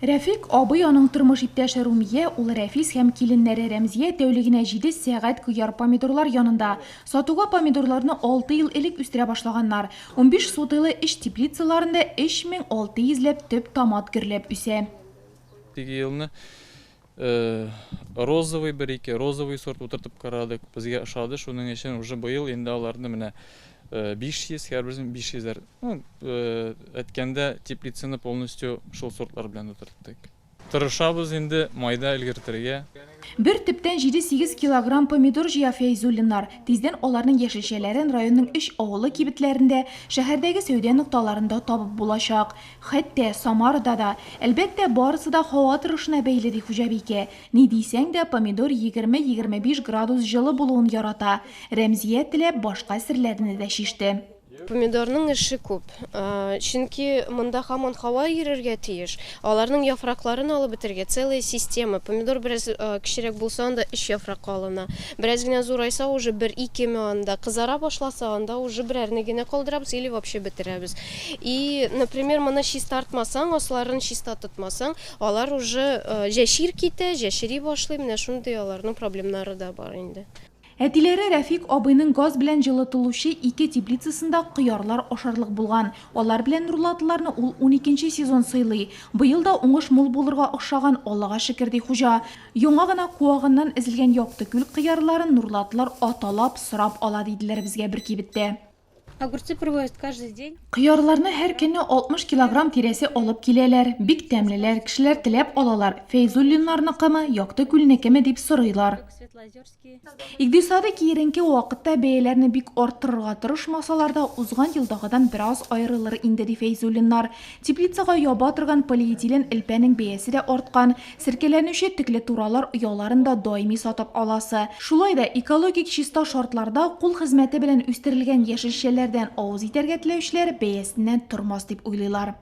Рәфыйк абый, аның тормыш иптәше Румия, улы Рәфис һәм киленнәре Рәмзия тәүлегенә җиде сәгать кыяр-помидорлар янында. Сатуга помидорларны алты ел элек үстерә башлаганнар. 15 сотыйлы өч теплицаларында 3600 ләп төп томат гөрләп үсә. Теге елны розовый бер-ике розовый сорт утыртып карадык. Безгә ошады, шуның өчен уже быел инде аларны менә 500, һәрберсен 500 әр. Ну, әйткәндә, теплицаны полностью шул сортлар белән утырттык. Тырышабыз инде майда өлгертергә. Бер төптән җиде-сигез килограмм помидор җыя Фәйзуллиннар. Тиздән аларның яшелчәләрен районның өч авылы кибетләрендә, шәһәрдәге сәүдә нокталарында табып булачак. Хәтта Самарада да. Әлбәттә, барысы да һава торышына бәйле, ди хуҗабикә. Ни дисәң дә, помидор 20-25 градус җылы булуын ярата. Рәмзия теләп башка серләрне дә чиште. Помидорның эше күп. Чөнки монда һаман һава йөрергә тиеш. Аларның яфракларын алып бетергә, целая система. Помидор бераз кечерәк булса, анда өч яфракка алына. Бераз генә зурайса, уже бер-икеме анда. Кызара башласа, анда уже берәрне генә калдырабыз или вообще бетерәбез. И, например, моны чистартмасаң, асларын чиста тотмасаң, алар уже җәшир китә, җәшери башлый. Менә шундый аларның проблемнары да бар инде. Әтиләре Рәфик абыйның газ белән җылытылучы ике теплицасында кыярлар ашарлык булган. Алар белән нурлатлыларны ул уникенче сезон сыйлый. Быел да уңыш мул булырга охшаган, Аллага шөкер, ди хуҗа. Яңа гына куагыннан өзелгән Якты Күл кыярларын нурлатлылар аталап, сорап ала, диделәр безгә бер кибеттә. Огурцы привозят каждый день. Кыярларны һәр көнне 60 килограмм тирәсе алып киләләр. Бик тәмлеләр, кешеләр теләп алалар. Фәйзуллиннарныкымы, Якты Күлнекеме дип сорыйлар. Икътисади киеренке вакытта бәяләрне бик арттырырга тырышмасалар да, узган елдагыдан бераз аерылыр инде, ди Фәйзуллиннар. Теплицага яба торган полиэтилен элпәнең бәясе дә арткан, серкәләнүче төклетуралар ояларын да даими сатып аласы. Шулай да экологик чиста шартларда кул хезмәте белән үстерелгән яшелчәләрдән авыз итәргә теләүчеләр бәясеннән тормас дип уйлыйлар.